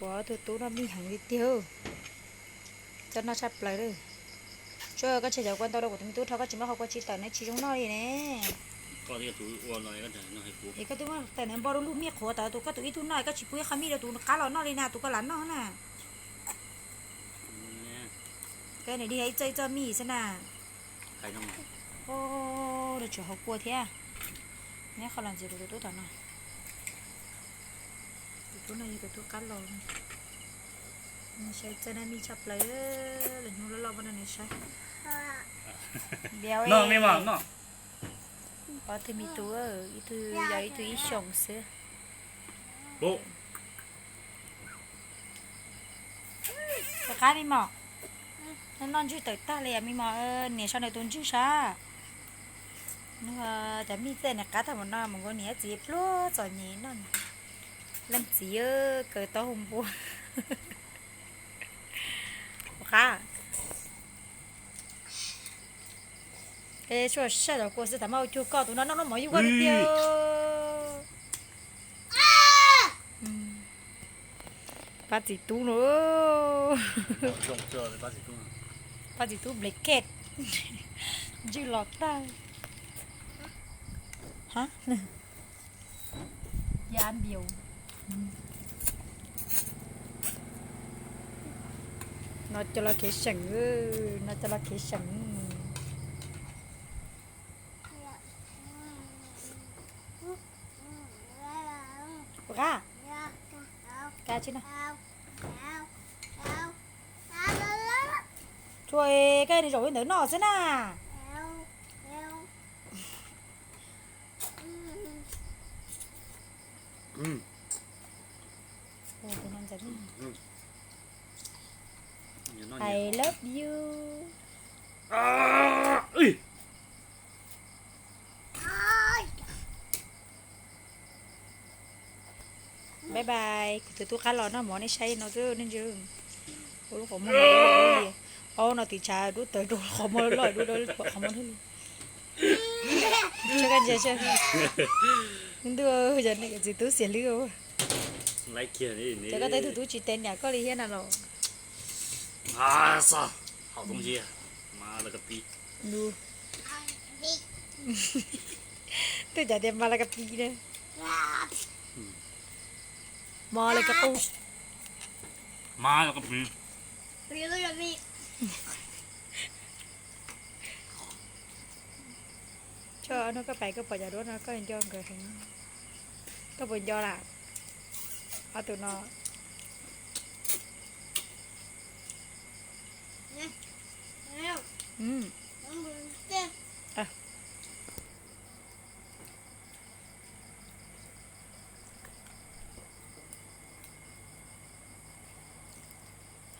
Ua tus tub noj mij heev li tiag. Coj noj tshaj plaws li. Tsuas koj tsis xav kua ntau rau kuv tus me tub rho, koj tsis muab qhov kua tsis tawm ne, tsis zoo noj li ne. Es koj twb muab tawm nws npo rau lub mij qhuav tod, tus koj tus ib tug noj, koj tsis pub ib qho mij rau tus qab los noj li na, tus koj lam noj na. Koj nim dig ib txoj ib txoj mij xwb na. Ua, tsuas hauv kua thiab. Neb qhov los ntxiv kuv tus tub tom no. Tus tub no yog tus tub qab los. Saib txoj naj mij tshaj plaws, lwm hnub loj loj muab rau neb saib. Ob tug me tub, ib tug yog ib tug ib xyoos xwb. Rov qab me mos, noj ntswg tawm tag li me mos, niam sau nws tus ntswg sab. Cov mij txawj niam qab tag npaum no, mus nkaus niam txiv pluag txom nyem noj. Leej txiv kaw taub hau npua. Qab. Suaj saj cov kua xwb, tas maj ua cuag koj tus no noj noj mov yuj koj tiag tiag. Pab txiv tub no. Pab txiv tub blanket. Ntswg los tag. No coj los kev seem, no coj los kev seem. Ua qab. Ka tsi na. Tsuas koj nim zaum li ntawd noj xwb na. I love you. Bye bye, kuv tus tub qab los noj mov nej saib no xwb nej ntsia. Ua lub qhov muag no, aub no tiv tshav dub tawv rau qhov muag loj dub rau qhov muag thiab li. Ntuj, yog nej txiv tub xiam hlwb. Ces koj tej tug tub tsis tes niam koj li thiab na los. Twb cov tias mas la ka pi na. Mas la ka qu. Tso no koj pais koj pom cov duab no koj nco nkawd heev. Koj puas nco lam? Ob tug no.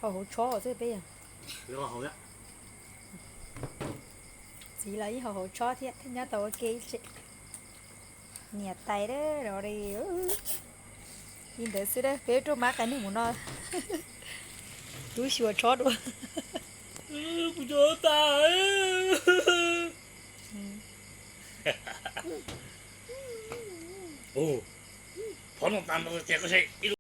Hau hauv tshob xwb peb yog. Txiv los yeej hau hauv tshob thiab, thiaj nyob tau ua ke ib tsev. Niam tais dab los li. Li ntawd xwb dab, peb rub mab qai neeg mus no. Rub xyuas tshob dua. Phov no tas no tias koj se ib